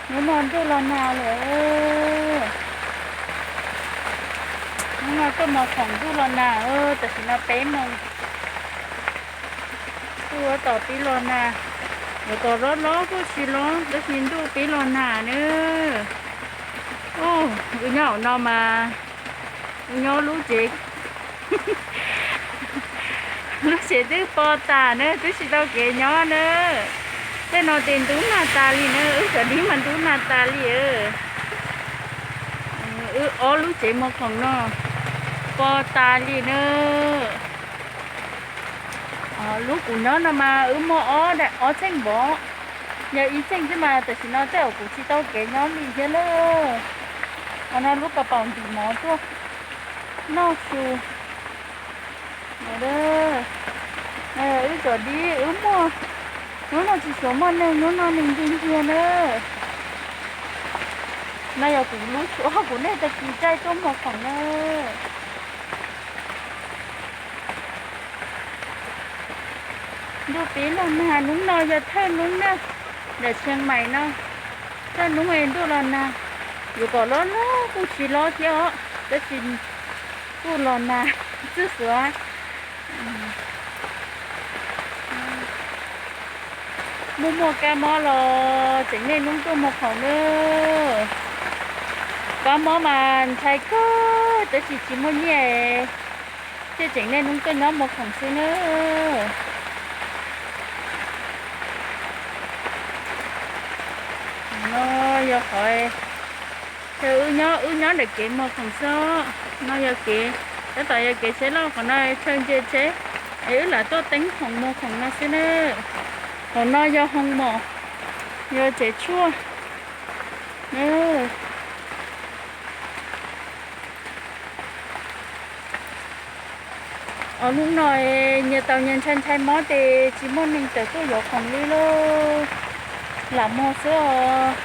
Hnub no ntuj los nag lawm. Hnub no tuaj mos khoom ntuj los nag, tam sim no peb moos. Ntuj ua tom pib los nag, yuav kom hlob hlob kuj tsis hlob, tab sis ntuj pib los nag nawb. Wb nyob hauv no mas, wb nyob lub tsev, lub tsev twb po tas na, twb tsis tau kev nyob na. Tej no ces ntub nag tas li na, wb cov dib mas ntub nag tas li. Wb ob lub tsev mos khoom no po tas li na. Lub kuv nyob no mas wb muaj ob daim, ob txheej npov, yog ib txheej xwb mas tam sim no tej zaum kuv tsis tau kev nyob li thiab lawm. Qhov no lub kas paum ntim mov tuaj noj su. Wb cov dib wb muaj, hnub no tsis tshua muaj neeg, hnub no neeg ntug ntug na. No yog kuv lub suab, kuv nej tag kis caij tuaj mos khoom na. Ntuj pib los nag, hnub no yog thawj hnub na, ntawm Tsheej Maim no thawj hnub es ntuj los nag. Yuav kom hlob hlob kuj tsis hlob thiab os, tab sis kuj los nag txwj xuav. Muaj muaj kab mob los tseem niaj hnub tuaj mos khoom na. Kab mob mas ntshai kawg tab sis tsis muaj nyiaj, thiaj tseem niaj hnub tuaj nyob mos khoom xwb na. No yog qhov chaw wb nyob, wb nyob ntawm kev mos khoom xwb. No yog kev, tab tom yog kev tsheb loj, qhov no chaw ntsia tsheb, es wb lam tuaj teeb khoom mos khoom no xwb na. Qhov no yog hoo mom, yog tsev tshuaj. Hnub no nyias tau nyias ntshai ntshai mob ces tsis muaj neeg tawm tuaj yuav khoom li lauj. Lam mog xwb os,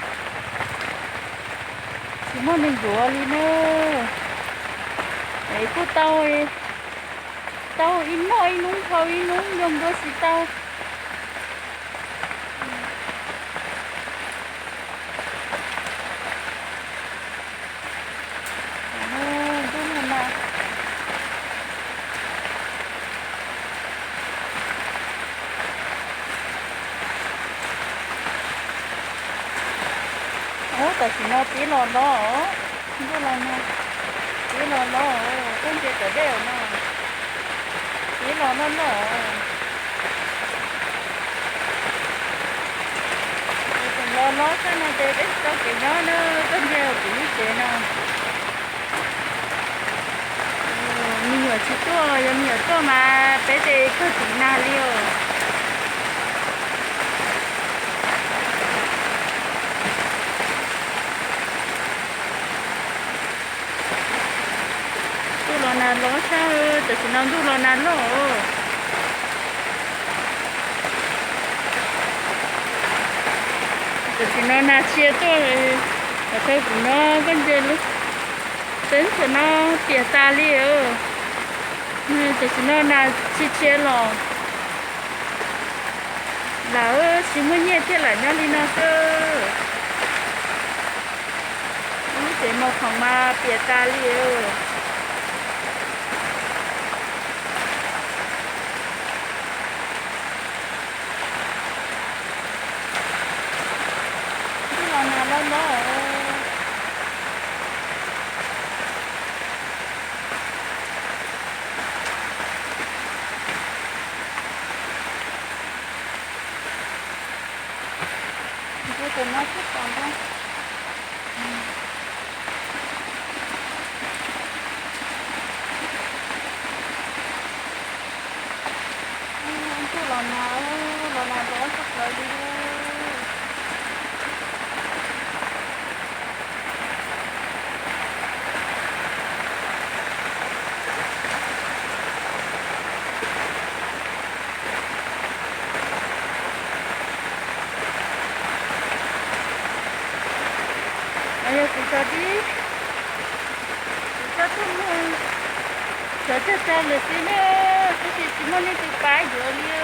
tsis muaj neeg yuav li na. Es kuj tau, tau ib noj ib hnub dhau ib hnub, nco ntua tsis tau. Ub, tam sim no pib los hlob, ntuj los nag, pib los hlob, koj ntsia cov dej no, pib los hlob hlob. Tseem los hlob xwb no ces peb tsis tau kev nyob na, koj ntsia kuv lub tsev no. Me nyuam tsis tuaj, yog me nyuam tuaj mas peb ces kawg tiv nag li os. Ntuj los nag hlob sab, tam sim no ntuj los nag loj. Tam sim no nag tshia tuaj, qhov chaw kuv nyob koj ntsia lub teeb txhia no piam tas li. Tam sim no nag tshia tshia los, lam tsis muaj nyiaj thiaj lam nyob li no xwb. Lub tsev mos khoom mas piam tas li. Ntuj los nag loj loj. Ntuj tus no tsis tau ntuj. Ntuj los nag, los nag los txog plaws li. Yog kuv cov dib, kuv cov tuaj mus, cov cog cog lawm xwb na, tab sis tsis muaj leej twg pab yuav li.